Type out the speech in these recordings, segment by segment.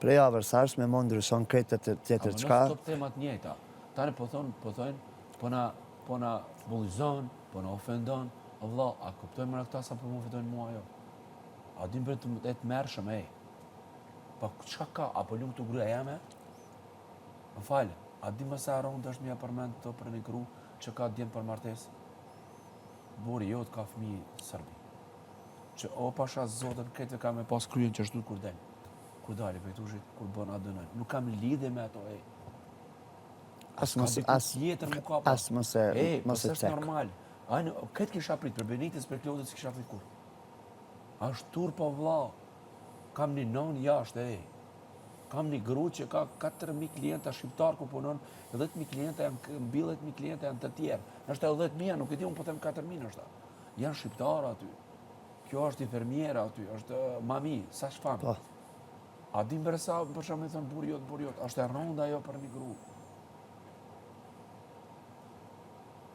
Prej javës së ardhshme mo ndryshon krejt tjetër çka. Ama non-stop temat njëjta. Tani po thonë, po thonë, po na po na bullizon, po na ofendon. O vlla, a kuptojnë more këta sa po më ofendojnë mua jo? A din bre të e tmerrshëm, ej. Po çka ka? A po lun këtu gruaja jeme? Më fal, a di më sa e rëndë është me ja përmend këto për një gru që ka djem për martesë? Burri jot ka fëmijë n'Serbi. Që o pasha Zotin këtë ka me pas kryen qashtu kur del. Kur dali prej tushit, kur bën atë dënojnë. Nuk kam lidhje me ato, ej. As mos as tjetër nuk ka. As mos e ej, po mos e cek. normal. Ai këtë kisha prit për Benitës për Klodit s'kisha prit kur. A është turp po vlla. Kam një non jashtë, ej. Kam një gru që ka 4.000 klienta shqiptar ku punon, 10.000 klienta janë, mbi 10.000 klienta janë të tjerë. Nështë edhe 10.000, nuk e di, unë po them 4.000 nështë. Janë shqiptar aty. Kjo është infermiera aty, është mami, sa shfam. Po. A din bre sa, për shumë i thonë, burri jot, burri jot, është e rëndë ajo për një gru.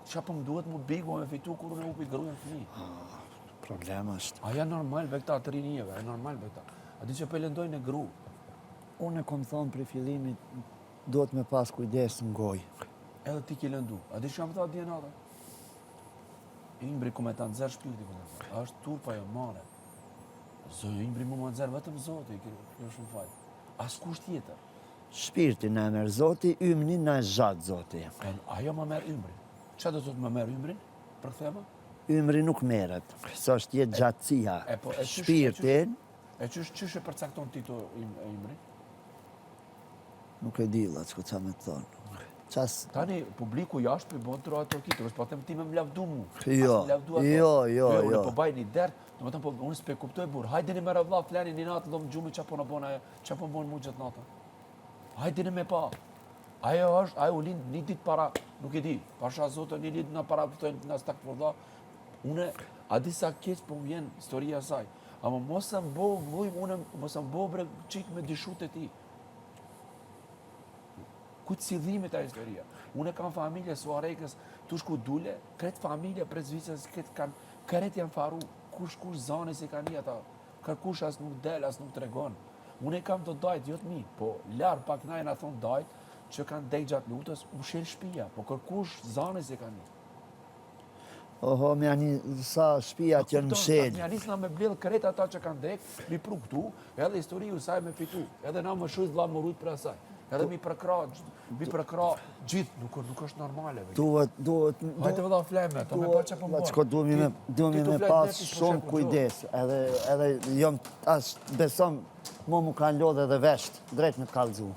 Qa po më duhet mu bigu me fitu kur unë e hupi gruen fëmi? Ah, problem është. A janë normal be këta të rinjeve, a normal be këta. A di që po e lëndojnë në gru? Unë e kom thonë prej fillimit, duhet me pas kujdes në gojë. Edhe ti ke lëndu. A di që kam tha dje natën? Imbri ku me ta nxerr shpirti ku me tha. A është turp ajo mare. Zoj imbri mu ma nxerr vetëm Zoti, kjo shumë fal. Askush tjetër. Shpirtin na e merr Zoti, ymrin na e zgjat Zoti. E, ajo ma merr ymrin. Qa do të thotë ma merr ymrin? Përkthema? Ymri nuk merret, se është jetë gjatësia. E, po, e qysh, Shpirtin, e qysh, qysh e përcakton ti to ymrin? Nuk e di, vlla, çka ça me të thonë. Qas... Tani, publiku jashtë për bon të ato kitë, po them ti me më lavdu mu. Jo, jo, jo, jo. Unë po baj një dert, do të thënë, po, unë s'pe kuptoj burr. Hajdeni me vlla, fleni një natë, dhomë gjumi, qa po në bon ajo, qa po bon mu gjithë natën. Hajdeni me pa. Ajo është, ajo u lind një ditë para, nuk e di, pasha Zotin një ditë në para, në stak për vlla. Une, a di sa keq po më vjen historia e saj. Ama mos e mbo, vllujm, une, mos e mbo bre qik me dyshu të ti. Kujt si dhimit a historia? Unë kam familje Suharekës, tu shku dule, kret familje prej Zvicrës, kret kanë, kret janë faru, kush kush zani se kanë një ata, kërkush as nuk del, as nuk tregon. Unë e kam të dajt, jo të mi, po larë pak na e na thonë dajt, që kanë dek gjatë luftës, u shel shpia, po kërkush zani se kanë një. Oho, me janë sa shpia që janë mshel. Me janë na me bledh krejt ata që kanë dek, mi pru këtu, edhe historiu saj me fitu, edhe na më shujt vlla më rujt për asaj. Edhe mi përkra, mi përkra gjithë, nuk, nuk është normale. Duhet, duhet... Hajde vëlla fleme, to me pa që po më Çka duhemi me, duhemi me pas shumë kujdes, edhe, edhe jom, as besom, mu mu kanë lodhë edhe vesht, drejt me të kallzu.